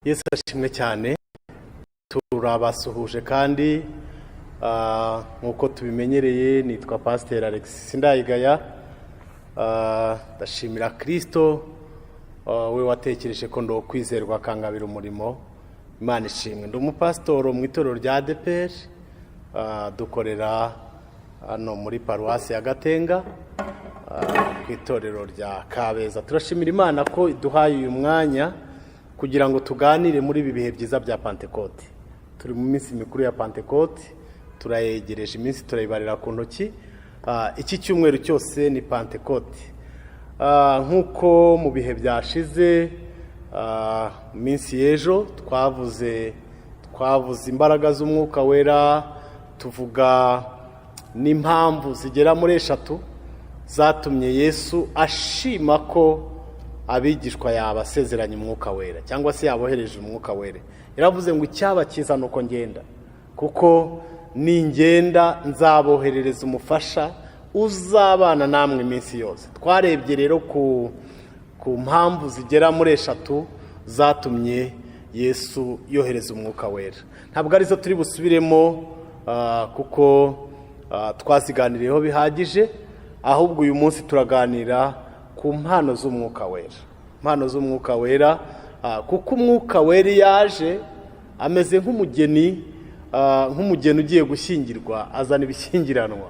Yesu ashimwe cyane. Turabasuhuje kandi nk'uko tubimenyereye, nitwa Pasiteri Alex Sindayigaya. Ndashimira Kirisito we watekereje ko ndokwizerwa akangabira umurimo. Imana ishimwe. Ndi umupasitoro mu itorero rya ADEPR, dukorera hano muri Paruwasi ya Gatenga, ku itorero rya Kabeza. Turashimira Imana ko iduhaye uyu mwanya kugira ngo tuganire muri ibi bihe byiza bya Pantekote. Turi mu minsi mikuru ya Pantekote, turayegereje, iminsi turayibarira ku ntoki. Iki cyumweru cyose ni Pantekote. Nk'uko mu bihe byashize, mu minsi y'ejo twavuze imbaraga z'Umwuka Wera, tuvuga n'impamvu zigera muri eshatu zatumye Yesu ashima ko abigishwa yabasezeranye Umwuka Wera cyangwa se yabohereje Umwuka Wera. Yaravuze ngo icyaba cyiza ni uko ngenda, kuko ningenda nzaboherereza umufasha uzabana namwe iminsi yose. Twarebye rero ku mpamvu zigera muri eshatu zatumye Yesu yohereza Umwuka Wera. Ntabwo arizo turi busubiremo, kuko twaziganiriyeho bihagije. Ahubwo uyu munsi turaganira ku mpano z'Umwuka Wera, impano z'Umwuka Wera, kuko Umwuka Wera iyo yaje ameze nk'umugeni, nk'umugeni ugiye gushyingirwa, azana ibishyingiranwa.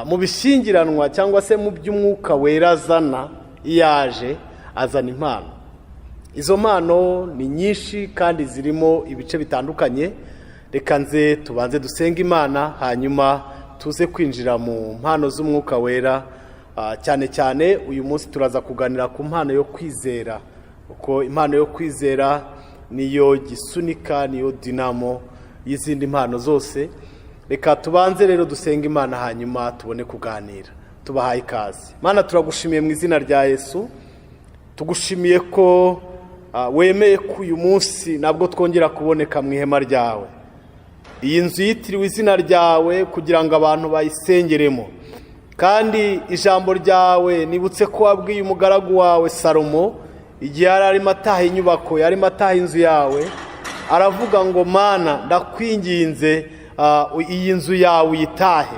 Mu bishyingiranwa cyangwa se mu by'Umwuka Wera azana iyo aje, azana impano. Izo mpano ni nyinshi kandi zirimo ibice bitandukanye. Reka nze tubanze dusenge Imana, hanyuma tuze kwinjira mu mpano z'Umwuka Wera. Cyane cyane uyu munsi turaza kuganira ku mpano yo kwizera, kuko impano yo kwizera niyo gisunika, niyo dinamo y'izindi mpano zose. Reka tubanze rero dusenge Imana, hanyuma tubone kuganira. Tubahaye ikaze. Mana, turagushimiye mu izina rya Yesu. Tugushimiye ko wemeye ko uyu munsi nabwo twongera kuboneka mu ihema ryawe. Iyi nzu yitiriwe izina ryawe kugira ngo abantu bayisengeremo. Kandi ijambo ryawe, nibutse ko wabwiye umugaragu wawe Salomo igihe yari arimo ataha inyubako, yarimo ataha inzu yawe, aravuga ngo: "Mana, ndakwinginze, iyi nzu yawe uyitahe."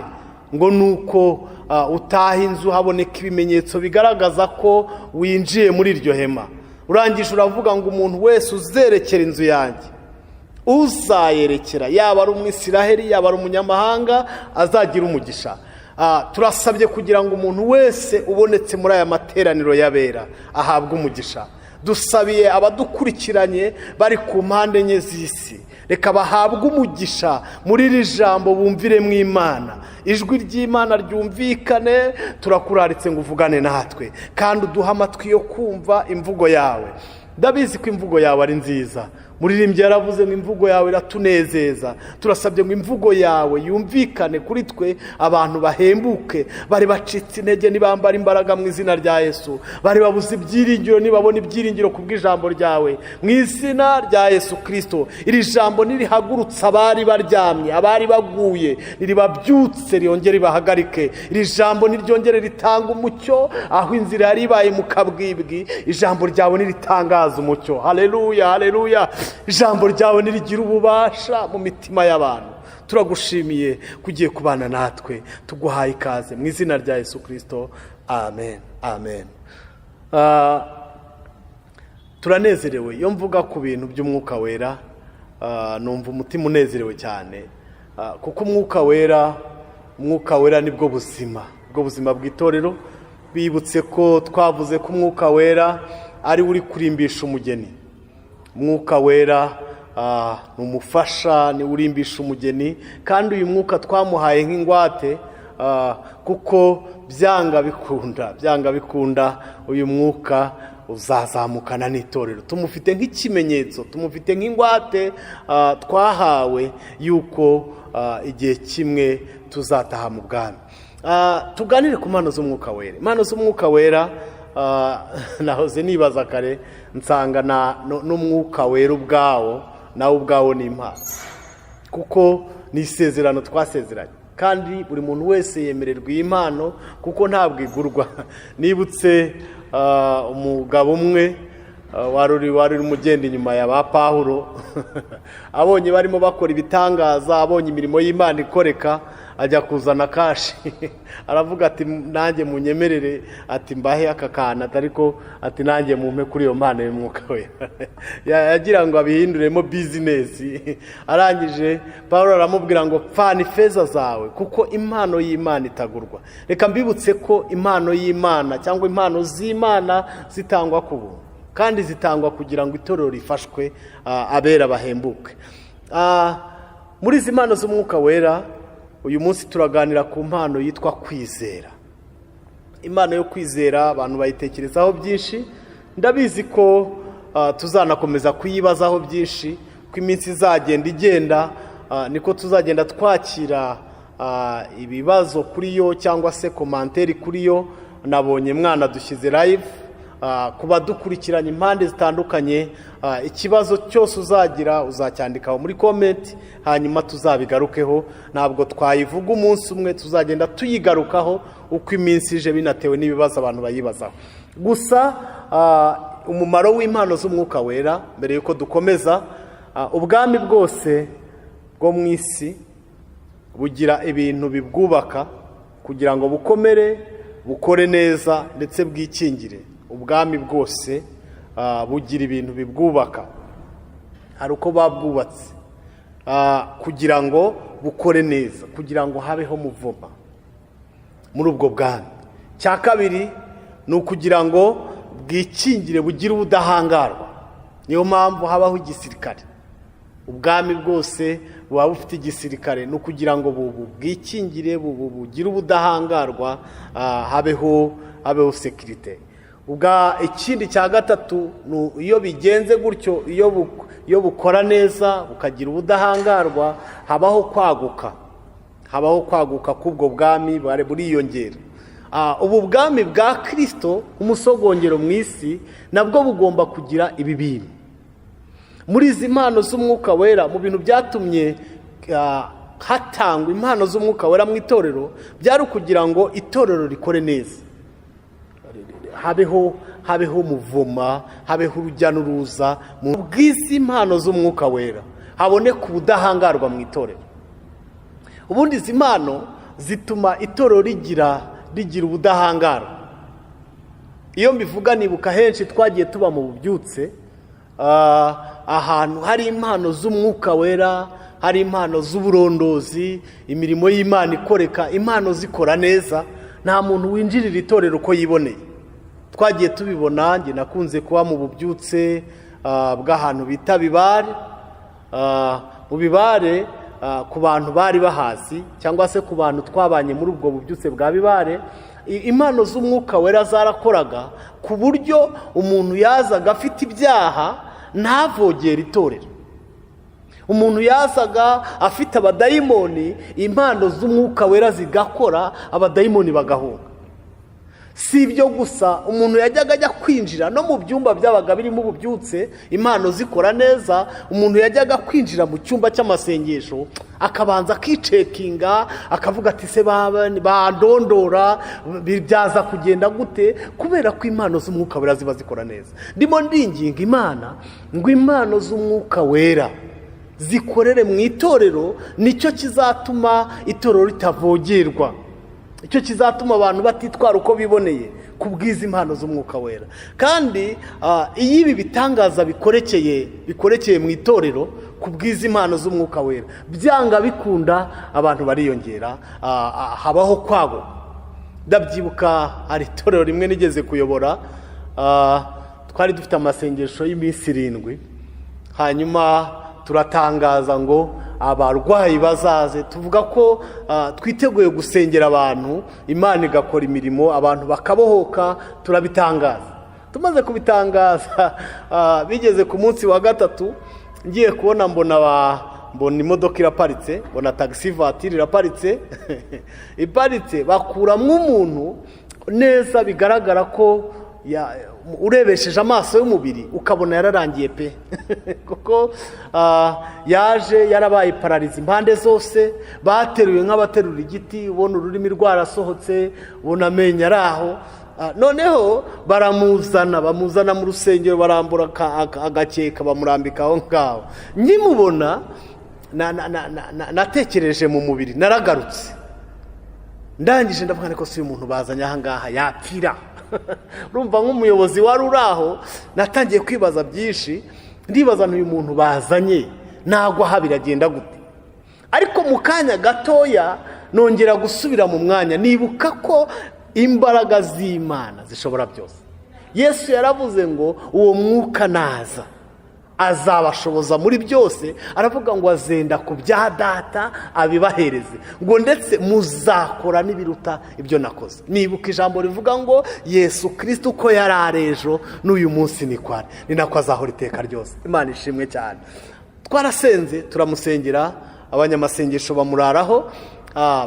Ngo nuko utaha inzu haboneka ibimenyetso bigaragaza ko winjiye muri iryo hema. Urangije uravuga ngo: "Umuntu wese uzerekera inzu yanjye, uzayerekera, yaba ari Umwisiraheli, yaba ari umunyamahanga, azagira umugisha." Turasabye kugira ngo umuntu wese ubonetse muri aya materaniro y'abera ahabwe umugisha. Dusabiye abadukurikiranye bari ku mpande enye z'isi, reka bahabwe umugisha muri iri jambo, bumviremo Imana, ijwi ry'Imana ryumvikane. Turakuraritse ngo uvugane natwe kandi uduhe amatwi yo kumva imvugo yawe. Ndabizi ko imvugo yawe ari nziza. Muririmbyi yaravuze ngo imvugo yawe iratunezeza. Turasabye ngo imvugo yawe yumvikane kuri twe, abantu bahembuke. Bari bacitse intege nibambara imbaraga mu izina rya Yesu. Bari babuze ibyiringiro nibabona ibyiringiro ku bw'ijambo ryawe mu izina rya Yesu Kirisito. Iri jambo nirihagurutse abari baryamye, abari baguye, niribabyutse, riyongere ribahagarike. Iri jambo niryongere ritanga umucyo aho inzira yari ibaye mu kabwibwi. Ijambo ryawe niritangaza umucyo. Haleluya, haleluya! Ijambo ryawe nirigira ububasha mu mitima y'abantu. Turagushimiye ko ugiye kubana natwe. Tuguhaye ikaze mu izina rya Yesu Kirisito, amen, amen. Turanezerewe. Iyo mvuga ku bintu by'Umwuka Wera, numva umutima unezerewe cyane, kuko Umwuka Wera, Umwuka Wera nibwo buzima, bwo buzima bw'itorero. Bibutse ko twavuze ko Umwuka Wera ari we uri kurimbisha umugeni. Umwuka Wera ni umufasha, niwe urimbisha umugeni. Kandi uyu mwuka twamuhaye nk'ingwate, kuko byanga bikunda, byanga bikunda, uyu mwuka uzazamukana n'itorero. Tumufite nk'ikimenyetso, tumufite nk'ingwate twahawe yuko igihe kimwe tuzataha mu bwami. Tuganire ku mpano z'Umwuka Wera. Impano z'Umwuka Wera, nahoze nibaza kare nsanga n'Umwuka Wera ubwawo, nawe ubwawo ni impano, kuko ni isezerano twasezeranye, kandi buri muntu wese yemererwa iyi mpano kuko ntabwo igurwa. Nibutse umugabo umwe wari urimo ugenda inyuma ya ba Pawulo, abonye barimo bakora ibitangaza, abonye imirimo y'Imana ikoreka, ajya kuzana cash, aravuga ati: "Nanjye munyemerere," ati, "mbahe aka kantu," ariko ati: "Nanjye mumpe kuri iyo mpano y'Umwuka We." Yagira ngo abihinduremo business. Arangije Paul aramubwira ngo: "Pfana ifeza zawe, kuko impano y'Imana itagurwa." Reka mbibutse ko impano y'Imana cyangwa impano z'Imana zitangwa ku buntu, kandi zitangwa kugira ngo itorero rifashwe, abera bahembuke. Muri izi mpano z'Umwuka Wera, uyu munsi turaganira ku mpano yitwa kwizera. Impano yo kwizera abantu bayitekerezaho byinshi. Ndabizi ko tuzanakomeza kuyibazaho byinshi ko iminsi izagenda igenda, niko tuzagenda twakira ibibazo kuri yo cyangwa se commentaire kuri yo. Nabonye mwana dushyize live ku badukurikiranye impande zitandukanye. Ikibazo cyose uzagira uzacyandikaho muri comment, hanyuma tuzabigarukeho. Ntabwo twayivuga umunsi umwe, tuzagenda tuyigarukaho uko iminsi ije, binatewe n'ibibazo abantu bayibazaho. Gusa umumaro w'impano z'Umwuka Wera, mbere y'uko dukomeza, ubwami bwose bwo mu isi bugira ibintu bibwubaka kugira ngo bukomere, bukore neza, ndetse bwikingire. Ubwami bwose bugira ibintu bibwubaka, hari uko babwubatse kugira ngo bukore neza, kugira ngo habeho mouvement muri ubwo bwami. Cya kabiri ni ukugira ngo bwikingire, bugire ubudahangarwa. Niyo mpamvu habaho igisirikare. Ubwami bwose buba bufite igisirikare, ni ukugira ngo bwikingire, bugire ubudahangarwa, habeho sécurité. Ikindi cya gatatu, iyo bigenze gutyo, iyo bukora neza, bukagira ubudahangarwa, habaho kwaguka, habaho kwaguka k'ubwo bwami, buriyongera. Ubu bwami bwa Kirisito, umusogongero mu isi, nabwo bugomba kugira ibi bintu. Muri izi mpano z'Umwuka Wera, mu bintu byatumye hatangwa impano z'Umwuka Wera mu itorero, byari ukugira ngo itorero rikore neza, habeho mouvement, habeho urujya n'uruza. Mu bw'izi mpano z'Umwuka Wera haboneka ubudahangarwa mu itorero. Ubundi izi mpano zituma itorero rigira ubudahangarwa. Iyo mbivuga nibuka henshi twagiye tuba mu bubyutse, ahantu hari impano z'Umwuka Wera, hari impano z'uburondozi, imirimo y'Imana ikoreka, impano zikora neza, nta muntu winjirira itorero uko yiboneye. Twagiye tubibona. Njye nakunze kuba mu bubyutse bw'ahantu bita Bibare. Mu Bibare, ku bantu bari bahazi cyangwa se ku bantu twabanye muri ubwo bubyutse bwa Bibare, impano z'Umwuka Wera zarakoraga ku buryo umuntu yazaga afite ibyaha ntavogere itorero. Umuntu yazaga afite abadayimoni, impano z'Umwuka Wera zigakora, abadayimoni bagahunga. Si ibyo gusa, umuntu yajyaga ajya kwinjira no mu byumba byabaga birimo ububyutse, impano zikora neza, umuntu yajyaga kwinjira mu cyumba cy'amasengesho akabanza akicheckinga, akavuga ati: "Se bandondora byaza kugenda gute?" Kubera ko impano z'Umwuka Wera ziba zikora neza. Ndimo ndinginga Imana ngo impano z'Umwuka Wera zikorere mu itorero. Nicyo kizatuma itorero ritavogerwa, icyo kizatuma abantu batitwara uko biboneye ku bw'izi mpano z'Umwuka Wera. Kandi iyo ibi bitangaza bikorekeye mu itorero ku bw'izi mpano z'Umwuka Wera, byanga bikunda abantu bariyongera, habaho kwaguka. Ndabyibuka hari itorero rimwe nigeze kuyobora, twari dufite amasengesho y'iminsi 7, hanyuma turatangaza ngo abarwayi bazaze. Tuvuga ko twiteguye gusengera abantu, Imana igakora imirimo, abantu bakabohoka. Turabitangaza. Tumaze kubitangaza, bigeze ku munsi wa gatatu, ngiye kubona mbona imodoka iraparitse, mbona taxi voiture iraparitse. Iparitse, bakuramo umuntu neza, bigaragara ko urebesheje amaso y'umubiri ukabona yararangiye pe, kuko yaje yarabaye paralysé impande zose, bateruye nk'abaterura igiti, ubona ururimi rwarasohotse, ubona amenyo ari aho. Noneho baramuzana, bamuzana mu rusengero, barambura agakeka, bamurambika aho ngaho. Nkimubona natekereje mu mubiri, naragarutse, ndangije ndavuga ko si uyu muntu bazanye aha ngaha yapfira. Urumva, nk'umuyobozi wari uri aho, natangiye kwibaza byinshi, ndibaza n'uyu muntu bazanye nagwa aha biragenda gute? Ariko mu kanya gatoya nongera gusubira mu mwanya, nibuka ko imbaraga z'Imana zishobora byose. Yesu yaravuze ngo uwo mwuka naza azabashoboza muri byose. Aravuga ngo azenda ku bya Data abibahereze, ngo ndetse muzakora n'ibiruta ibyo nakoze. Nibuka ijambo rivuga ngo Yesu Kirisito uko yari ari ejo, n'uyu munsi ni kwari, ni nako azahora iteka ryose. Imana ishimwe cyane. Twarasenze, turamusengera, abanyamasengesho bamuraraho.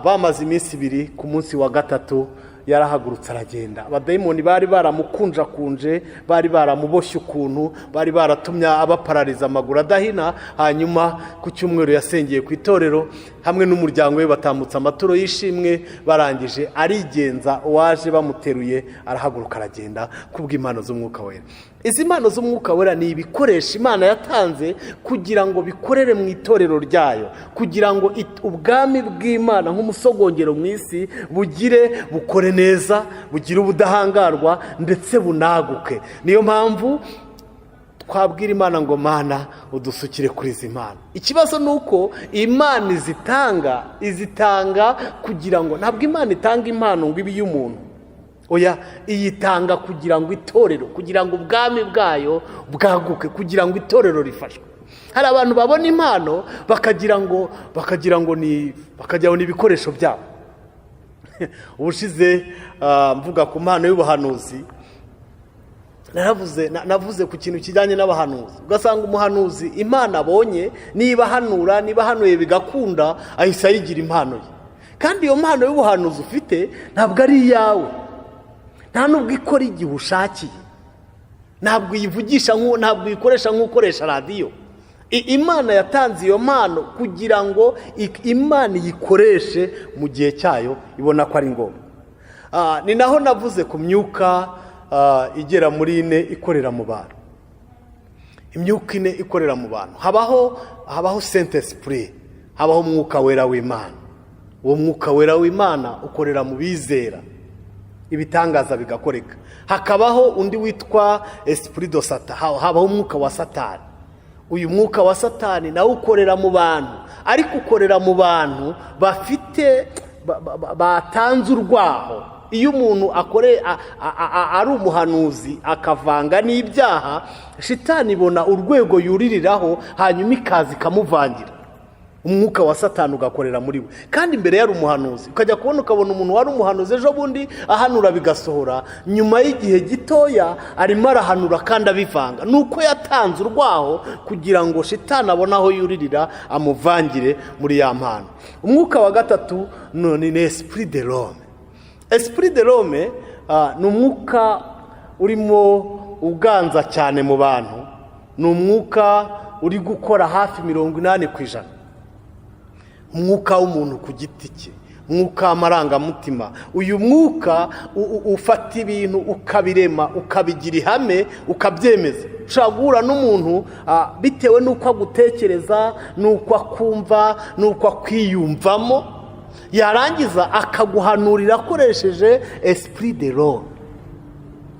Bamaze iminsi 2, ku munsi wa gatatu yarahagurutse aragenda. Abadayimoni bari baramukunjakunje, bari baramuboshye ukuntu, bari baratumye abaparariza amaguru adahina. Hanyuma ku cyumweru yasengeye ku itorero hamwe n'umuryango we, batambutse amaturo y'ishimwe, barangije arigenza, uwaje bamuteruye arahaguruka aragenda, kubw'impano z'Umwuka Wera. Izi mpano z'Umwuka Wera ni ibikoresho Imana yatanze kugira ngo bikorere mu itorero ryayo, kugira ngo ubwami bw'Imana nk'umusogongero mu isi bugire, bukore neza, bugire ubudahangarwa, ndetse bunaguke. Niyo mpamvu twabwira Imana ngo: "Mana, udusukire kuri izi mpano." Ikibazo ni uko Imana izitanga, izitanga kugira ngo, ntabwo Imana itanga impano ngo ibe iy'umuntu, oya, iyitanga kugira ngo itorero, kugira ngo ubwami bwayo bwaguke, kugira ngo itorero rifashwe. Hari abantu babona impano bakagira ngo ni ibikoresho byabo. Ubushize mvuga ku mpano y'ubuhanuzi, naravuze, navuze ku kintu kijyanye n'abahanuzi. Ugasanga umuhanuzi impano abonye, niba ahanuye bigakunda, ahise ayigira impano ye. Kandi iyo mpano y'ubuhanuzi ufite ntabwo ari iyawe, nta nubwo ikora igihe ushakiye, ntabwo uyivugisha, ntabwo uyikoresha nk'ukoresha radiyo. Imana yatanze iyo mpano kugira ngo Imana iyikoreshe mu gihe cyayo ibona ko ari ngombwa. Ni naho navuze ku myuka igera muri ine ikorera mu bantu. Imyuka ine ikorera mu bantu: habaho Saint-Esprit, habaho Umwuka Wera w'Imana. Uwo Mwuka Wera w'Imana ukorera mu bizera, ibitangaza bigakoreka. Hakabaho undi witwa esprit de Satan, habaho umwuka wa Satani. Uyu mwuka wa Satani nawe ukorera mu bantu, ariko ukorera mu bantu bafite batanze urwaho. Iyo umuntu akore ari umuhanuzi akavanga n'ibyaha, Shitani ibona urwego yuririraho, hanyuma ikaza ikamuvangira, umwuka wa Satani ugakorera muri we, kandi imbere yari umuhanuzi. Ukajya kubona ukabona umuntu wari umuhanuzi ejo bundi ahanura bigasohora, nyuma y'igihe gitoya arimo arahanura kandi abivanga. Ni uko yatanze urwaho kugira ngo Shitani abone aho yuririra, amuvangire muri ya mpano. Umwuka wa gatatu ni esprit de l'homme. Esprit de l'homme ni umwuka urimo uganza cyane mu bantu, ni umwuka uri gukora hafi 80%. Umwuka w'umuntu ku giti cye, umwuka w'amarangamutima. Uyu mwuka ufata ibintu ukabirema, ukabigira ihame, ukabyemeza. Ushobora guhura n'umuntu, bitewe n'uko agutekereza, n'uko akumva, n'uko akwiyumvamo, yarangiza akaguhanurira akoresheje esprit de l'homme,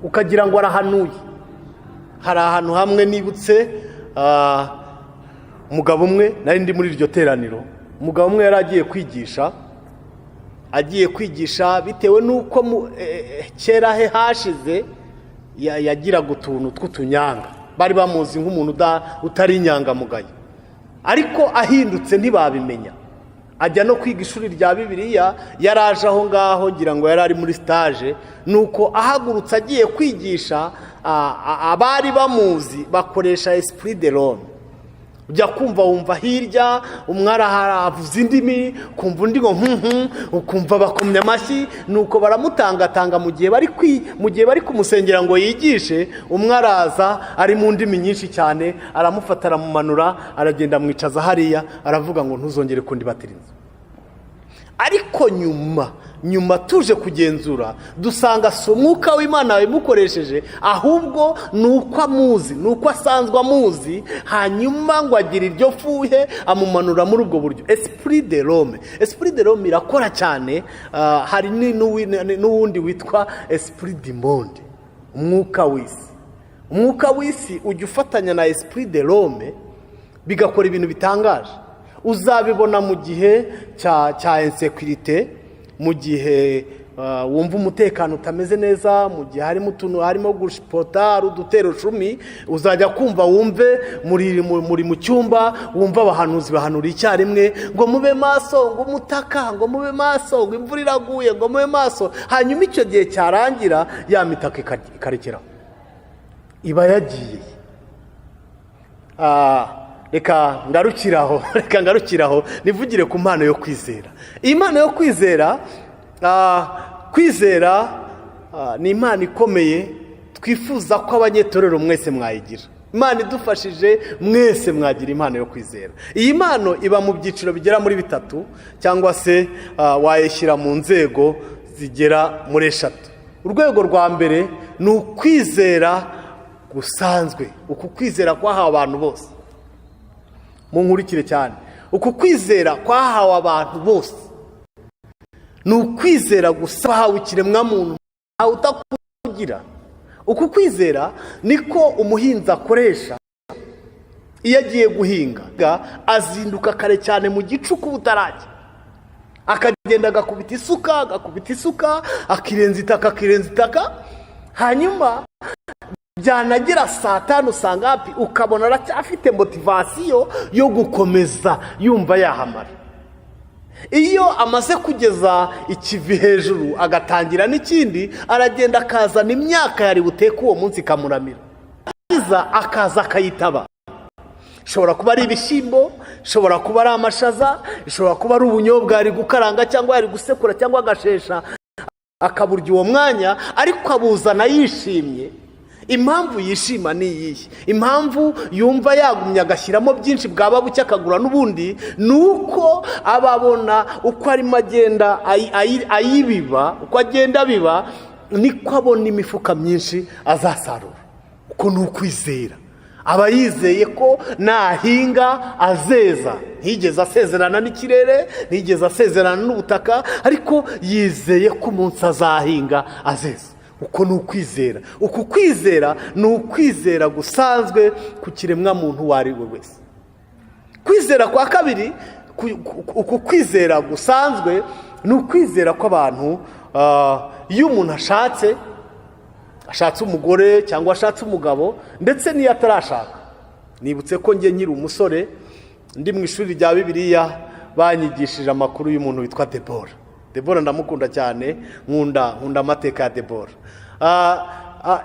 ukagira ngo arahanuye. Hari ahantu hamwe nibutse, umugabo umwe, nari ndi muri iryo teraniro, umugabo umwe yari agiye kwigisha, bitewe n'uko kera he hashize yagiraga utuntu tw'utunyanga, bari bamuzi nk'umuntu utari inyangamugayo, ariko ahindutse ntibabimenya. Ajya no kwiga ishuri rya Bibiliya, yari aje aho ngaho, ngira ngo yari ari muri stage. Nuko ahagurutse agiye kwigisha, abari bamuzi bakoresha esprit de l'homme. Ujya kumva wumva hirya umwe aravuza indimi, kumva undi ngo ukumva bakomye amashyi. Nuko baramutangatanga mu gihe bari kumusengera ngo yigishe. Umwe araza ari mu ndimi nyinshi cyane, aramufata, aramumanura, aragenda amwicaza hariya, aravuga ngo: "Ntuzongere kundibatira inzu." Ariko nyuma tuje kugenzura, dusanga si umwuka w'Imana wabimukoresheje, ahubwo ni uko amuzi, ni uko asanzwe amuzi, hanyuma ngo agire iryo fuhe amumanura muri ubwo buryo. Esprit de l'homme, esprit de l'homme irakora cyane. Hari n'uwundi witwa esprit du monde, umwuka w'isi. Umwuka w'isi ujya ufatanya na esprit de l'homme, bigakora ibintu bitangaje. Uzabibona mu gihe cya insécurité, mu gihe wumva umutekano utameze neza, mu gihe harimo utuntu, harimo gushipota, hari udutero cumi. Uzajya kumva wumve muri mu cyumba, wumva abahanuzi bahanura icyarimwe ngo mube maso, ngo umutaka, ngo mube maso, ngo imvura iraguye, ngo mube maso. Hanyuma icyo gihe cyarangira, ya mitaka ikarekeraho, iba yagiye. Reka ngarukiraho, reka ngarukiraho, nivugire ku mpano yo kwizera. Iyi mpano yo kwizera, kwizera ni impano ikomeye twifuza ko abanyetorero mwese mwayigira. Imana idufashije, mwese mwagira impano yo kwizera. Iyi mpano iba mu byiciro bigera muri bitatu, cyangwa se wayishyira mu nzego zigera muri eshatu. Urwego rwa mbere ni ukwizera gusanzwe. Uku kwizera kwahawe abantu bose. Munkurikire cyane. Uku kwizera kwahawe abantu bose ni ukwizera gusa kwahawe ikiremwamuntu, ntawe utakugira. Uku kwizera niko umuhinzi akoresha iyo agiye guhinga. Azinduka kare cyane mu gicuku butarajya, akagenda agakubita isuka, agakubita isuka, akirenza itaka, akirenza itaka. Hanyuma byanagera saa 5 usanga hapi, ukabona aracyafite motivation yo gukomeza, yumva yahamara. Iyo amaze kugeza ikivi hejuru, agatangira n'ikindi, aragenda akazana imyaka yari buteke uwo munsi, ikamuramira, akaza akayitaba. Ishobora kuba ari ibishyimbo, ishobora kuba ari amashaza, ishobora kuba ari ubunyobwa yari gukaranga cyangwa yari gusekura cyangwa agashesha, akaburya uwo mwanya, ariko abuzana yishimye. Impamvu yishima ni iyihe? Impamvu yumva yagumye agashyiramo byinshi, bwaba buke akagura n'ubundi, ni uko aba abona uko arimo agenda ayibiba, uko agenda abiba niko abona imifuka myinshi azasarura. Uko ni ukwizera. Aba yizeye ko nahinga azeza. Ntiyigeze asezerana n'ikirere, ntiyigeze asezerana n'ubutaka, ariko yizeye ko umunsi azahinga azeza. Uko ni ukwizera. Uku kwizera ni ukwizera gusanzwe ku kiremwamuntu uwo ari we wese. Kwizera kwa kabiri, uku kwizera gusanzwe ni ukwizera kw'abantu. Iyo umuntu ashatse umugore cyangwa ashatse umugabo, ndetse n'iyo atarashaka. Nibutse ko njye nkiri umusore, ndi mu ishuri rya Bibiliya, banyigishije amakuru y'umuntu witwa Debora. Debora ndamukunda cyane, nkunda amateka ya Debora.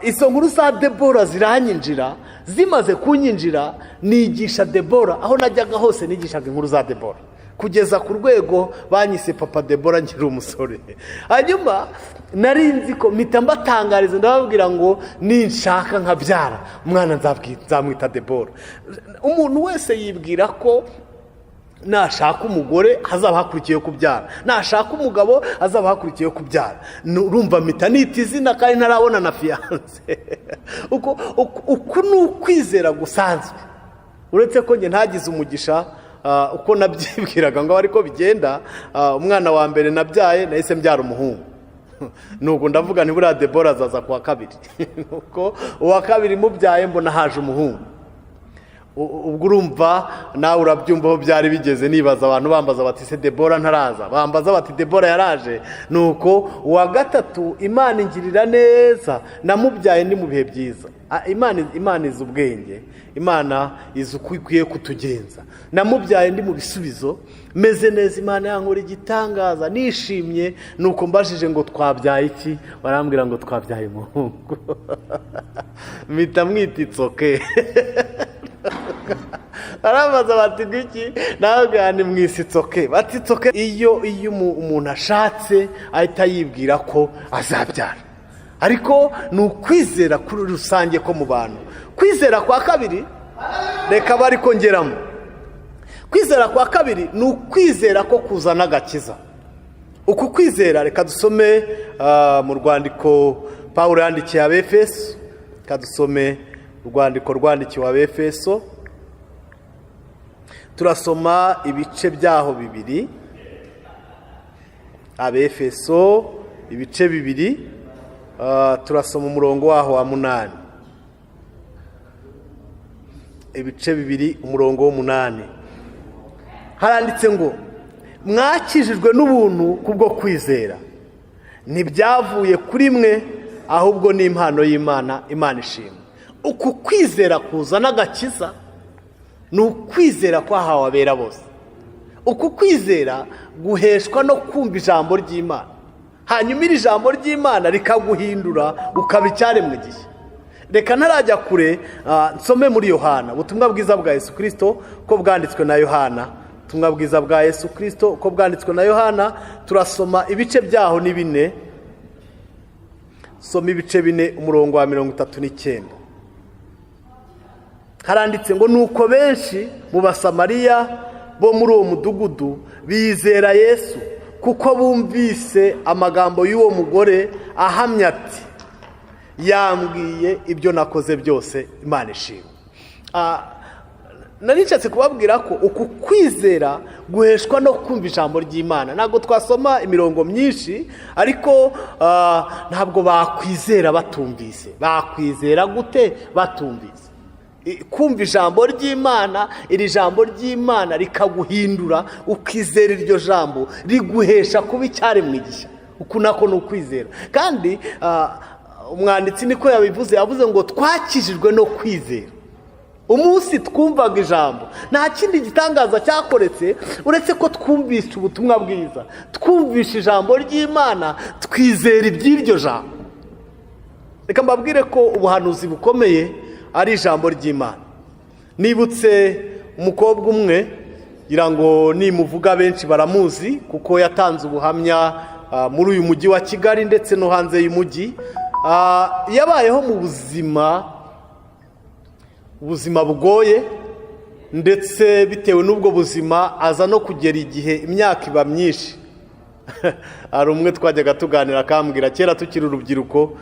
Izo nkuru za Debora ziranyinjira. Zimaze kunyinjira, nigisha Debora. Aho najyaga hose nigishaga inkuru za Debora, kugeza ku rwego banyise Papa Debora nkiri umusore. Hanyuma nari nzi ko mpita mbatangariza, ndababwira ngo ninshaka nkabyara umwana nzamwita Debora. Umuntu wese yibwira ko nashaka umugore hazaba hakurikiyeho kubyara, nashaka umugabo hazaba hakurikiyeho kubyara. Urumva mpita nita izina kandi ntarabona na fiancée. Uku ni ukwizera gusanzwe, uretse ko njye ntagize umugisha uko nabyibwiraga ngo ariko bigenda. Umwana wa mbere nabyaye nahise mbyara umuhungu. Nuko ndavuga nti buriya Debora azaza ku wa kabiri. Nuko uwa kabiri mubyaye mbona haje umuhungu. Ubwo urumva nawe urabyumva aho byari bigeze. Nibaza, abantu bambaza bati: "Se Debora ntaraza?" Bambaza bati: "Debora yaraje?" Nuko uwa gatatu Imana ingirira neza, namubyaye ndi mu bihe byiza. Imana izi ubwenge, Imana izi uko ikwiye kutugenza. Namubyaye ndi mu bisubizo, meze neza, Imana yankora igitangaza, nishimye. Nuko mbajije ngo twabyaye iki, barambwira ngo twabyaye umuhungu. Mpita mwita Itsoke. Barabaza bati: "Ngiki?" Nawe ni mu isi Itsoke. Bati: "Itsoke." Iyo umuntu ashatse ahita yibwira ko azabyara, ariko ni ukwizera kuri rusange ko mu bantu. Kwizera kwa kabiri, reka bari kongeramo, kwizera kwa kabiri ni ukwizera ko kuzana agakiza. Uku kwizera, reka dusome mu rwandiko Pawulo yandikiye Abefeso. Reka dusome urwandiko rwandikiwe Abefeso, turasoma ibice byaho 2. Abefeso ibice 2, turasoma umurongo waho wa 8. Ibice 2, umurongo w'8, haranditse ngo: "Mwakijijwe n'ubuntu kubwo kwizera, ntibyavuye kuri mwe, ahubwo ni impano y'Imana." Imana ishimwe. Uku kwizera kuzana agakiza ni ukwizera kwahawe abera bose. Uku kwizera guheshwa no kumva ijambo ry'Imana, hanyuma iri jambo ry'Imana rikaguhindura ukaba icyaremwe gishya. Reka ntarajya kure, nsome muri Yohana, ubutumwa bwiza bwa Yesu Kirisito ko bwanditswe na Yohana. Ubutumwa bwiza bwa Yesu Kirisito uko bwanditswe na Yohana, turasoma ibice byaho ni 4. Soma ibice 4, umurongo wa 39. Haranditse ngo: "Nuko benshi mu Basamariya bo muri uwo mudugudu bizera Yesu, kuko bumvise amagambo y'uwo mugore ahamya ati: 'Yambwiye ibyo nakoze byose.'" Imana ishimwe. Nari nshatse kubabwira ko uku kwizera guheshwa no kumva ijambo ry'Imana. Ntabwo twasoma imirongo myinshi, ariko ntabwo bakwizera batumvise. Bakwizera gute batumvise? Kumva ijambo ry'Imana, iri jambo ry'Imana rikaguhindura ukizera iryo jambo, riguhesha kuba icyaremwe gishya. Uku nako ni ukwizera. Kandi umwanditsi niko yabivuze, yavuze ngo twakijijwe no kwizera. Umunsi twumvaga ijambo, nta kindi gitangaza cyakoretse uretse ko twumvise ubutumwa bwiza, twumvise ijambo ry'Imana, twizera iby'iryo jambo. Reka mbabwire ko ubuhanuzi bukomeye ari ijambo ry'Imana. Nibutse umukobwa umwe, ngira ngo nimuvuga benshi baramuzi, kuko yatanze ubuhamya muri uyu mujyi wa Kigali ndetse no hanze y'umujyi. Yabayeho mu buzima bugoye, ndetse bitewe n'ubwo buzima aza no kugera igihe imyaka iba myinshi. Hari umwe twajyaga tuganira akambwira, kera tukiri urubyiruko,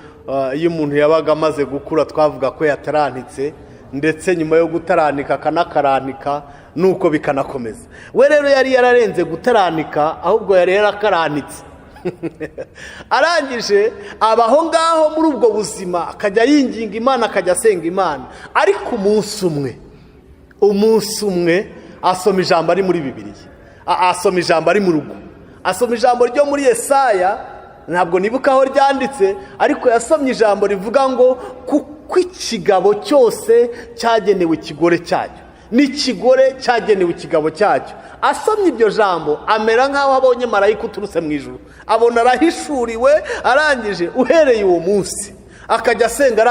iyo umuntu yabaga amaze gukura twavuga ko yatarantitse, ndetse nyuma yo gutaranika akanakaranika, nuko bikanakomeza. We rero yari yararenze gutaranika, ahubwo yari yarakaranitse. Arangije aba aho ngaho muri ubwo buzima, akajya yinginga Imana, akajya asenga Imana. Ariko umunsi umwe asoma ijambo ari muri Bibiliya, asoma ijambo ari mu rugo, asoma ijambo ryo muri Yesaya. Ntabwo nibuka aho ryanditse, ariko yasomye ijambo rivuga ngo: "Kuko ikigabo cyose cyagenewe ikigore cyacyo, n'ikigore cyagenewe ikigabo cyacyo." Asomye iryo jambo amera nk'aho abonye marayika uturutse mu ijuru, abona arahishuriwe. Arangije uhereye uwo munsi akajya asenga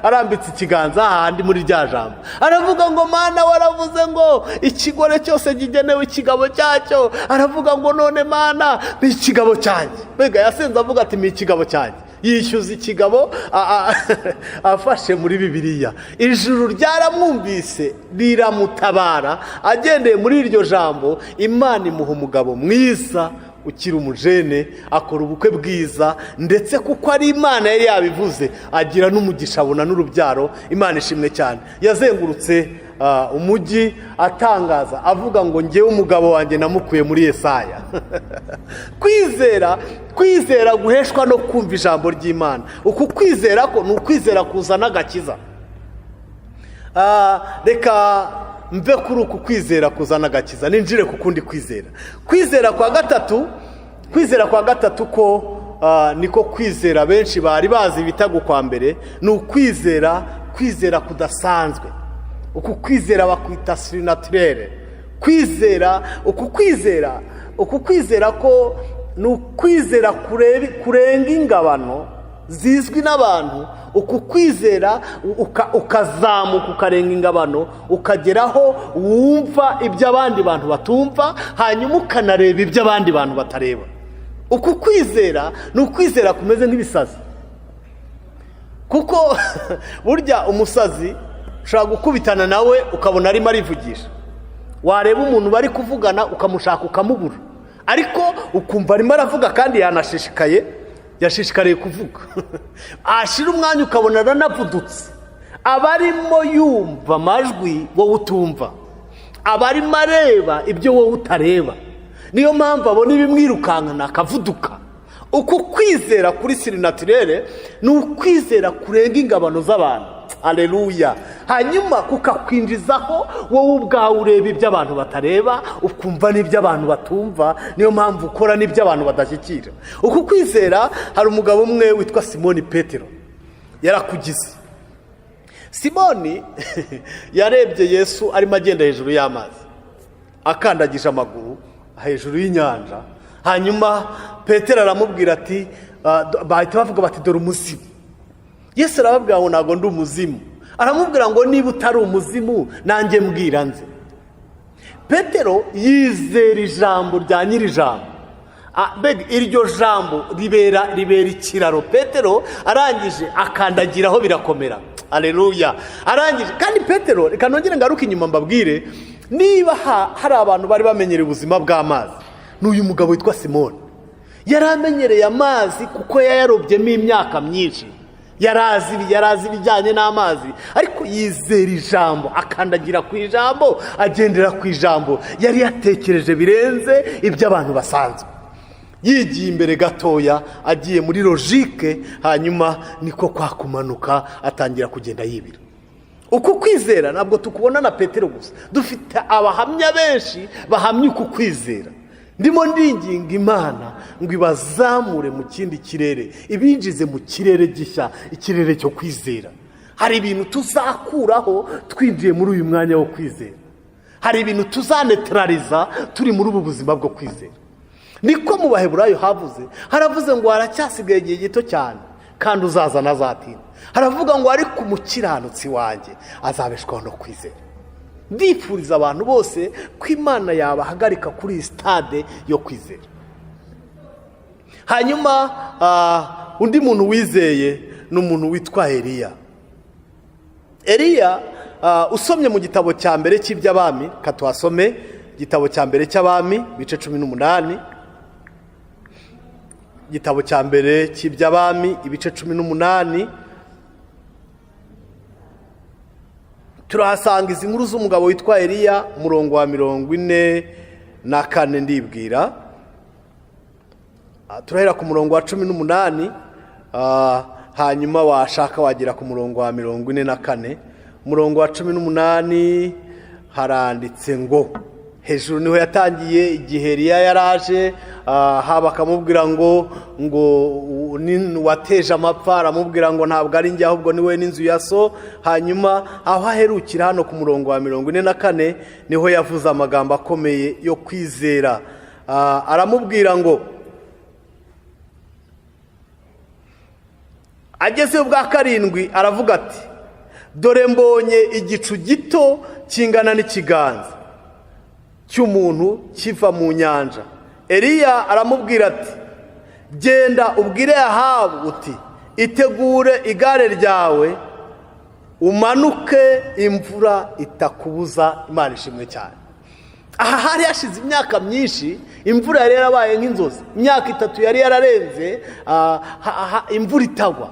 arambitse ikiganza hahandi muri rya jambo, aravuga ngo: "Mana, waravuze ngo ikigore cyose kigenewe ikigabo cyacyo." Aravuga ngo: "None Mana, ni ikigabo cyanjye." Mbega yasenze avuga ati: "Ni ikigabo cyanjye." Yishyuza ikigabo afashe muri Bibiliya. Ijuru ryaramwumvise riramutabara. Agendeye muri iryo jambo, Imana imuha umugabo mwiza ukiri umujene, akora ubukwe bwiza, ndetse kuko ari Imana yari yabivuze, agira n'umugisha, abona n'urubyaro. Imana ishimwe cyane. Yazengurutse umujyi atangaza avuga ngo: "Ngewe umugabo wanjye namukuye muri Yesaya." Kwizera guheshwa no kumva ijambo ry'Imana. Uku kwizera ko ni ukwizera kuzana agakiza. Reka mve kuri uku kwizera kuzana agakiza, ninjire ku kundi kwizera. Kwizera kwa gatatu, kwizera kwa gatatu ko niko kwizera benshi bari bazi bitaga kwa mbere, ni ukwizera kudasanzwe. Uku kwizera bakwita surnaturel. Kwizera uku kwizera ko ni ukwizera kurenga ingabano zizwi n'abantu. Uku kwizera ukazamuka ukarenga ingabano, ukageraho wumva ibyo abandi bantu batumva, hanyuma ukanareba ibyo abandi bantu batareba. Uku kwizera ni ukwizera kumeze nk'ibisazi, kuko burya umusazi ushobora gukubitana nawe ukabona arimo arivugisha, wareba umuntu bari kuvugana ukamushaka ukamubura. Ariko ukumva arimo aravuga kandi yanashishikaye, yashishikariye kuvuga. Ashira umwanya ukabona aranavudutse. Aba arimo yumva amajwi wowe utumva, aba arimo areba ibyo wowe utareba. Niyo mpamvu abona ibimwirukankana akavuduka. Uku kwizera kuri surnaturel ni ukwizera kurenga ingabano z'abantu. Aleluya! Hanyuma kukakwinjizaho wowe ubwawe ureba ibyo abantu batareba, ukumva n'ibyo abantu batumva. Niyo mpamvu ukora n'ibyo abantu badashyikira. Uku kwizera, hari umugabo umwe witwa Simoni Petero yarakugize. Simoni yarebye Yesu arimo agenda hejuru y'amazi, akandagije amaguru hejuru y'inyanja. Hanyuma Petero aramubwira ati, bahita bavuga bati: "Dore umuzimu." Yesu arababwira ngo: "Ntabwo ndi umuzimu." Aramubwira ngo: "Niba utari umuzimu, nanjye mbwira nze." Petero yizera ijambo rya nyiri ijambo. Mbega iryo jambo ribera ikiraro! Petero arangije akandagiraho, birakomera. Aleluya! Arangije kandi Petero, reka nongere ngaruke inyuma mbabwire, niba hari abantu bari bamenyereye ubuzima bw'amazi, ni uyu mugabo witwa Simoni. Yari amenyereye amazi kuko yayarobyemo imyaka myinshi. Yari azi ibijyanye n'amazi, ariko yizera ijambo, akandagira ku ijambo, agendera ku ijambo. Yari yatekereje birenze iby'abantu basanzwe, yigiye imbere gatoya, agiye muri logique. Hanyuma niko kwa kumanuka, atangira kugenda yibira. Uku kwizera ntabwo tukubona na Petero gusa, dufite abahamya benshi bahamya uku kwizera. Ndimo ndinginga Imana ngo ibazamure mu kindi kirere, ibinjize mu kirere gishya, ikirere cyo kwizera. Hari ibintu tuzakuraho twinjiye muri uyu mwanya wo kwizera, hari ibintu tuzanetarariza turi muri ubu buzima bwo kwizera. Niko mu Baheburayo havuze, haravuze ngo haracyasigaye igihe gito cyane kandi uzaza ntazatinda. Haravuga ngo: "Ariko umukiranutsi wanjye azabeshwaho no kwizera." Ndifuriza abantu bose ko Imana yabahagarika kuri iyi stade yo kwizera. Hanyuma undi muntu wizeye ni umuntu witwa Eliya. Eliya, usomye mu gitabo cya mbere cy'iby'Abami, katuhasome, igitabo cya mbere cy'Abami, ibice 18. Igitabo cya mbere cy'Iby'Abami, ibice 18, turahasanga izi nkuru z'umugabo witwa Eliya. Umurongo wa 44, ndibwira turahera ku murongo wa 18, hanyuma washaka wagera ku murongo wa 44. Umurongo wa 18 haranditse ngo, hejuru niho yatangiye, igihe Eliya yaraje haba akamubwira ngo wateje amapfa. Aramubwira ngo: "Ntabwo ari njye, ahubwo ni we n'inzu ya so." Hanyuma aho aherukira hano ku murongo wa 44, niho yavuze amagambo akomeye yo kwizera. Aramubwira ngo, ageze ubwa karindwi, aravuga ati: "Dore mbonye igicu gito kingana n'ikiganza cy'umuntu kiva mu nyanja." Eliya aramubwira ati: "Genda ubwire Ahabu uti: 'Itegure igare ryawe, umanuke, imvura itakubuza.'" Imana ishimwe cyane. Aha hari hashize imyaka myinshi, imvura yari yarabaye nk'inzozi. Imyaka 3 yari yararenze imvura itagwa,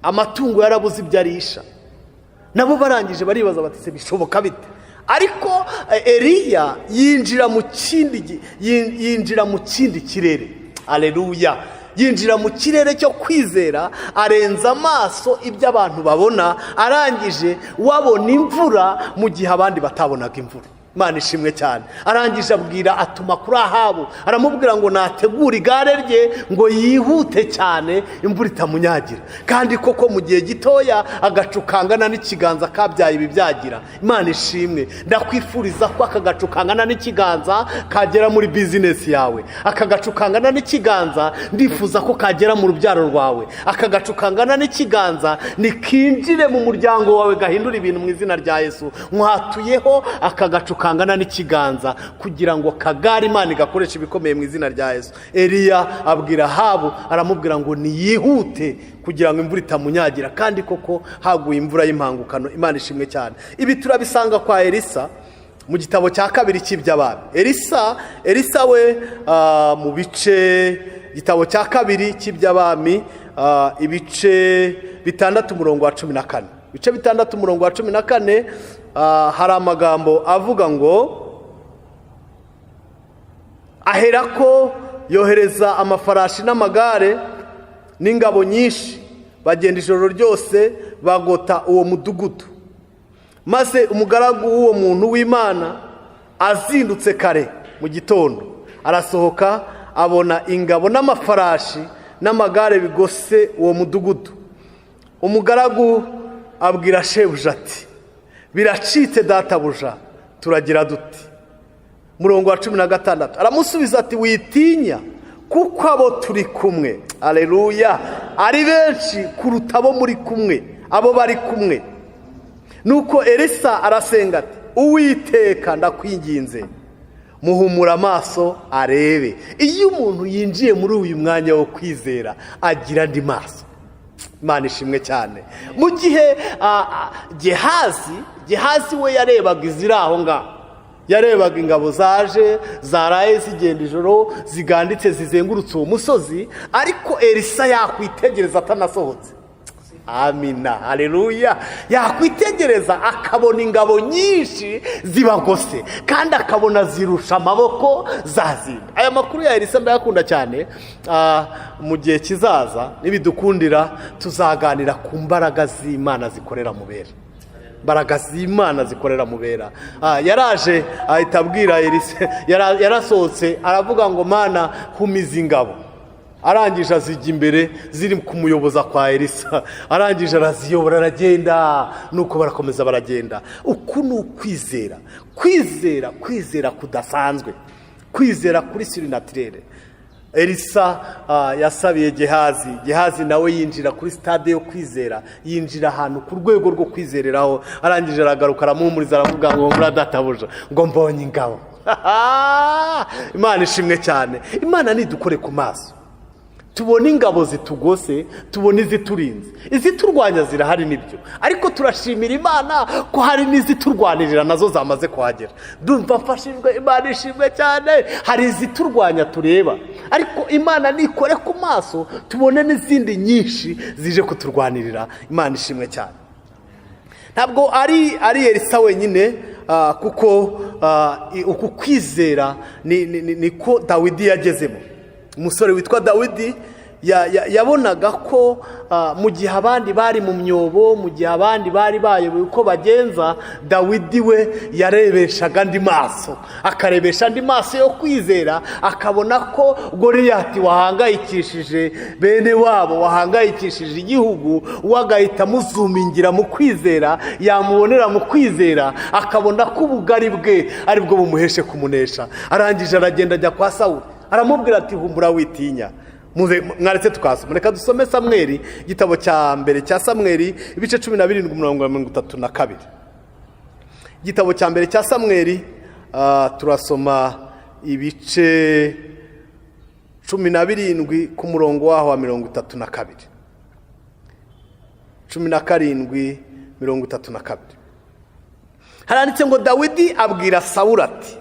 amatungo yarabuze ibyo arisha. Nabo barangije baribaza bati: "Se bishoboka bite?" Ariko Eliya yinjira mu kindi kirere. Aleluya! Yinjira mu kirere cyo kwizera, arenza amaso ibyo abantu babona. Arangije wabona imvura mu gihe abandi batabonaga imvura. Imana ishimwe cyane. Arangije abwira, atuma kuri Ahabu, aramubwira ngo nategure igare rye, ngo yihute cyane, imvura itamunyagira. Kandi koko mu gihe gitoya agacu kangana n'ikiganza kabyaye ibibyagira. Imana ishimwe. Ndakwifuriza ko aka gacu kangana n'ikiganza kagera muri business yawe. Aka gacu kangana n'ikiganza ndifuza ko kagera mu rubyaro rwawe. Aka gacu kangana n'ikiganza nikinjire mu muryango wawe, gahindura ibintu mu izina rya Yesu. Nkwatuyeho aka gacu kangana n'ikiganza kugira ngo kagare Imana igakoresha ibikomeye mu izina rya Yesu. Eliya abwira Ahabu, aramubwira ngo niyihute kugira ngo imvura itamunyagira, kandi koko haguye imvura y'impangukano. Imana ishimwe cyane. Ibi turabisanga kwa Elisa. Mu gitabo cya kabiri cy'iby'abami, Elisa we, mu bice, igitabo cya kabiri cy'iby'abami, ibice 6 umurongo wa 14, ibice 6 umurongo wa 14, hari amagambo avuga ngo: "Aherako yohereza amafarashi n'amagare n'ingabo nyinshi, bagenda ijoro ryose bagota uwo mudugudu. Maze umugaragu w'uwo muntu w'Imana azindutse kare mu gitondo arasohoka, abona ingabo n'amafarashi n'amagare bigose uwo mudugudu. Umugaragu abwira shebuja ati: 'Biracitse, databuja, turagira duti?' Murongo wa 16, aramusubiza ati: 'Witinya, kuko abo turi kumwe, aleluya, ari benshi kuruta abo muri kumwe, abo bari kumwe.' Nuko Elisa arasenga ati: 'Uwiteka, ndakwinginze, muhumura amaso arebe.'" Iyo umuntu yinjiye muri uyu mwanya wo kwizera, agira andi maso. Imana ishimwe cyane. Mu gihe Gehazi we yarebaga iziri aho ngaho, yarebaga ingabo zaje zaraye zigenda ijoro, ziganditse, zizengurutse uwo musozi, ariko Elisa yakwitegereza atanasohotse, amina, haleluya, yakwitegereza akabona ingabo nyinshi zibagose, kandi akabona zirusha amaboko zazinda. Aya makuru ya Elisa ndayakunda cyane. Mu gihe kizaza nibidukundira, tuzaganira ku mbaraga z'Imana zikorera mu bera, imbaraga z'Imana zikorera mu bera. Yaraje ahita abwira Elisa, yarasohotse aravuga ngo: "Mana, humiza ingabo." Arangije azijya imbere, ziri kumuyoboza kwa Elisa. Arangije araziyobora, aragenda, nuko barakomeza baragenda. Uku ni ukwizera, kwizera, kwizera kudasanzwe, kwizera kuri surnaturel. Elisa yasabiye Gehazi, Gehazi nawe yinjira kuri stade yo kwizera, yinjira ahantu ku rwego rwo kwizereraho. Arangije aragaruka, aramuhumuriza, aravuga ngo: "Muradatabuje," ngo: "Mbonye ingabo." Imana ishimwe cyane. Imana nidukore ku maso, tubona ingabo zitugose, tubona iziturinze. Iziturwanya zirahari nibyo, ariko turashimira Imana ko hari n'iziturwanirira nazo zamaze kuhagera. Ndumva mfashijwe, Imana ishimwe cyane. Hari iziturwanya tureba, ariko Imana nikore ku maso tubone n'izindi nyinshi zije kuturwanirira. Imana ishimwe cyane. Ntabwo ari Elisa wenyine, kuko uku kwizera niko Dawidi yagezemo. Umusore witwa Dawidi yabonaga ko mu gihe abandi bari mu myobo, mu gihe abandi bari bayoboye uko bagenza, Dawidi we yarebeshaga andi maso, akarebesha andi maso yo kwizera, akabona ko Goriyati wahangayikishije bene wabo, wahangayikishije igihugu, we agahita amuzumingira mu kwizera. Yamubonera mu kwizera, akabona ko ubugari bwe aribwo bumuheshe kumunesha. Arangije aragenda, ajya kwa Sawuli, aramubwira ati: "Humbura, witinya." Muze mwaretse tukasoma. Reka dusome Samweri, igitabo cya mbere cya Samweri, ibice 17, umurongo wa 32. Igitabo cya mbere cya Samweri, turasoma ibice 17 ku murongo waho wa 32. 17, 32, haranditse ngo: "Dawidi abwira Sawuli ati: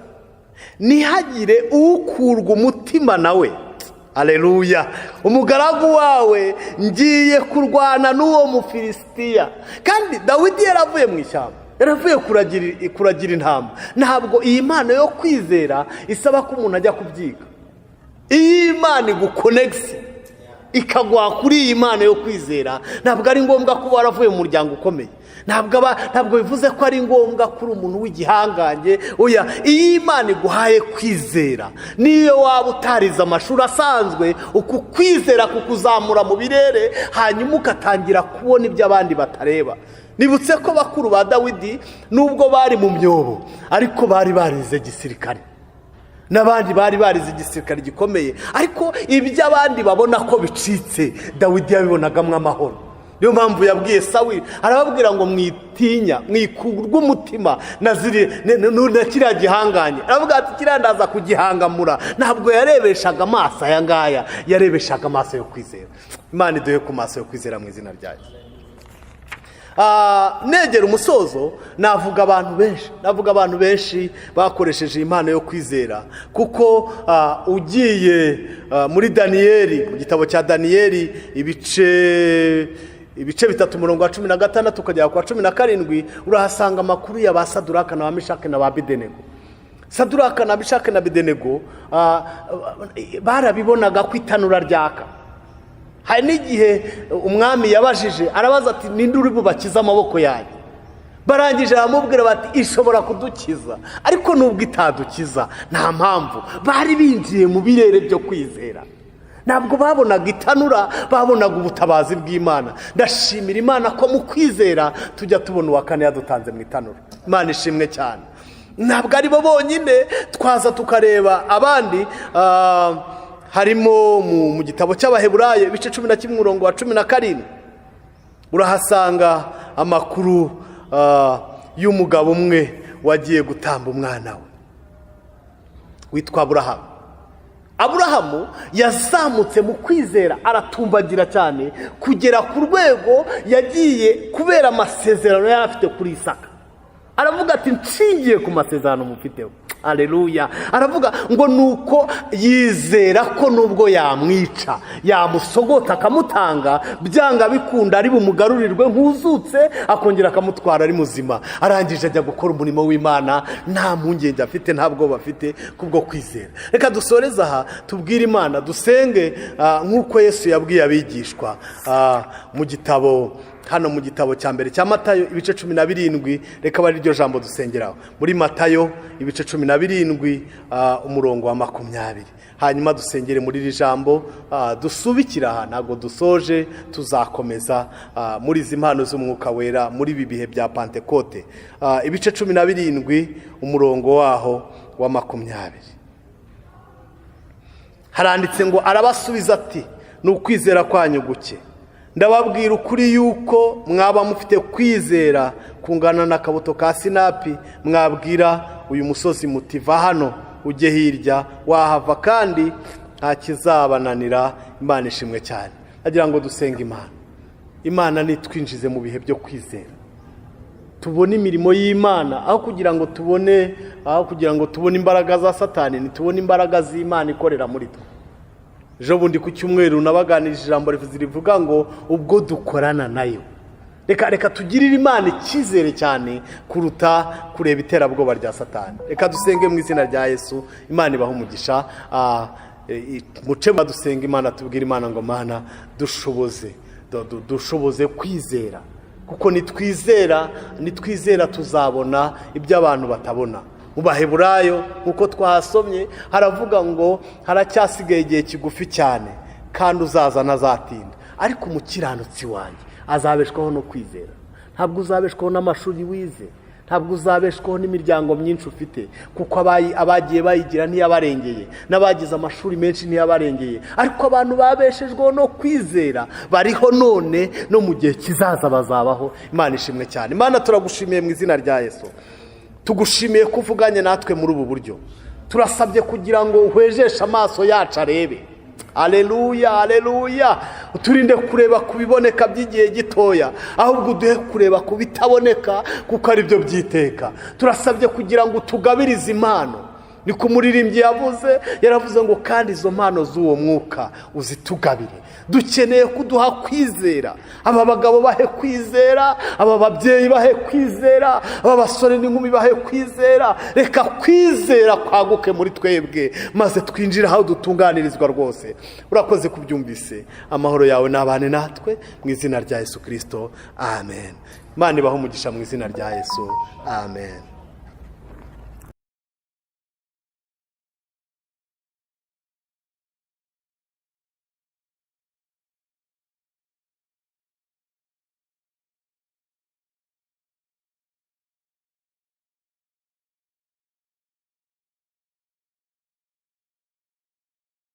'Ntihagire ukurwa umutima nawe, aleluya, umugaragu wawe ngiye kurwana n'uwo Mufilisitiya.'" Kandi Dawidi yaravuye mu ishyamba, yaravuye kuragira intama. Ntabwo iyi mpano yo kwizera isaba ko umuntu ajya kubyiga. Iyo Imana igukonegise, ikaguha kuri iyi mpano yo kwizera, ntabwo ari ngombwa kuba waravuye mu muryango ukomeye, ntabwo bivuze ko ari ngombwa kuri umuntu w'igihangange. Oya, iyo Imana iguhaye kwizera, niyo waba utarize amashuri asanzwe, uku kwizera kukuzamura mu birere, hanyuma ugatangira kubona ibyo abandi batareba. Nibutse ko bakuru ba Dawidi, nubwo bari mu myobo, ariko bari barize gisirikare, n'abandi bari barize igisirikare gikomeye, ariko ibyo abandi babona ko bicitse, Dawidi yabibonagamo amahoro. Niyo mpamvu yabwiye Sawuli, arababwira ngo: "Mwitinya, mwikurwe umutima na kiriya gihanganye." Aravuga ati: "Kiriya ndaza kugihangamura." Ntabwo yarebeshaga amaso aya ngaya, yarebeshaga amaso yo kwizera. Imana iduhe ku maso yo kwizera mu izina ryayo. Negera umusozo, navuga abantu benshi bakoresheje impano yo kwizera, kuko ugiye muri Daniyeli, mu gitabo cya Daniyeli, ibice 3, umurongo wa 16 ukagera ku wa 17, urahasanga amakuru ya ba Saduraka na ba Meshake na ba Abedenego. Saduraka na Meshake na Abedenego barabibonaga ko itanura ryaka. Hari n'igihe umwami yabajije, arabaza ati: "Ninde uri bubakize amaboko yanjye?" Barangije baramubwira bati: "Ishobora kudukiza, ariko nubwo itadukiza nta mpamvu." Bari binjiye mu birere byo kwizera. Ntabwo babonaga itanura, babonaga ubutabazi bw'Imana. Ndashimira Imana ko mu kwizera tujya tubona uwa kane yadutanze mu itanura. Imana ishimwe cyane. Ntabwo ari bo bonyine, twaza tukareba abandi. Harimo mu gitabo cy'Abaheburayo, ibice 11, umurongo wa 17, urahasanga amakuru y'umugabo umwe wagiye gutamba umwana we witwa Aburahamu. Aburahamu yazamutse mu kwizera, aratumbagira cyane kugera ku rwego yagiye kubera amasezerano yari afite kuri Isaka. Aravuga ati: "Nshingiye ku masezerano mufiteho." Aleluya! Aravuga ngo nuko yizera ko nubwo yamwica, yamusogota akamutanga, byanga bikunda ari bumugarurirwe nk'uzutse, akongera akamutwara ari muzima. Arangije ajya gukora umurimo w'Imana nta mpungenge afite, nta bwoba afite, kubwo kwizera. Reka dusoreze aha, tubwire Imana, dusenge nk'uko Yesu yabwiye abigishwa mu gitabo hano, mu gitabo cya mbere cya Matayo, ibice 17. Reka abe ari ryo jambo dusengeraho, muri Matayo ibice 17, umurongo wa 20. Hanyuma dusengere muri iri jambo, dusubikira aha. Ntabwo dusoje, tuzakomeza muri izi mpano z'Umwuka Wera muri ibi bihe bya Pantekote. Ibice 17, umurongo waho wa 20, haranditse ngo: "Arabasubiza ati: 'Ni ukwizera kwanyu guke. Ndababwira ukuri yuko mwaba mufite kwizera kungana n'akabuto ka sinapi, mwabwira uyu musozi muti: Va hano ujye hirya, wahava, kandi nta kizabananira.'" Imana ishimwe cyane. Agira ngo dusenge Imana. Imana nitwinjize mu bihe byo kwizera, tubone imirimo y'Imana aho kugira ngo tubone imbaraga za Satani, ntitubone imbaraga z'Imana ikorera muri twe. Ejo bundi ku cyumweru nabaganirije ijambo rivuga ngo ubwo dukorana nayo. Reka tugirire Imana icyizere cyane kuruta kureba iterabwoba rya Satani. Reka dusenge mu izina rya Yesu. Imana ibaha umugisha. Muce dusenga Imana, tubwire Imana ngo: "Mana, dushoboze kwizera, kuko nitwizera tuzabona ibyo abantu batabona." Mu Baheburayo, nk'uko twahasomye, haravuga ngo haracyasigaye igihe kigufi cyane, kandi uzaza ntazatinda, ariko umukiranutsi wanjye azabeshwaho no kwizera. Ntabwo uzabeshwaho n'amashuri wize, ntabwo uzabeshwaho n'imiryango myinshi ufite, kuko abagiye bayigira ntiyabarengeye, n'abagize amashuri menshi ntiyabarengeye, ariko abantu babeshejweho no kwizera bariho none, no mu gihe kizaza bazabaho. Imana ishimwe cyane. Imana, turagushimiye mu izina rya Yesu. Tugushimiye ko uvuganye natwe muri ubu buryo. Turasabye kugira ngo uhwejeshe amaso yacu arebe. Aleluya, aleluya! Uturinde kureba ku biboneka by'igihe gitoya, ahubwo uduhe kureba ku bitaboneka, kuko ari byo byiteka. Turasabye kugira ngo utugabirize impano. Niko umuririmbyi yavuze, yaravuze ngo: "Kandi izo mpano z'uwo mwuka uzitugabire." Dukeneye kuduha kwizera. Aba bagabo bahe kwizera, aba babyeyi bahe kwizera, aba basore n'inkumi bahe kwizera. Reka kwizera kwaguke muri twebwe, maze twinjire aho dutunganirizwa rwose. Urakoze kubyumvise. Amahoro yawe n'abane natwe mu izina rya Yesu Kirisito, amen. Imana ibahe umugisha mu izina rya Yesu, amen.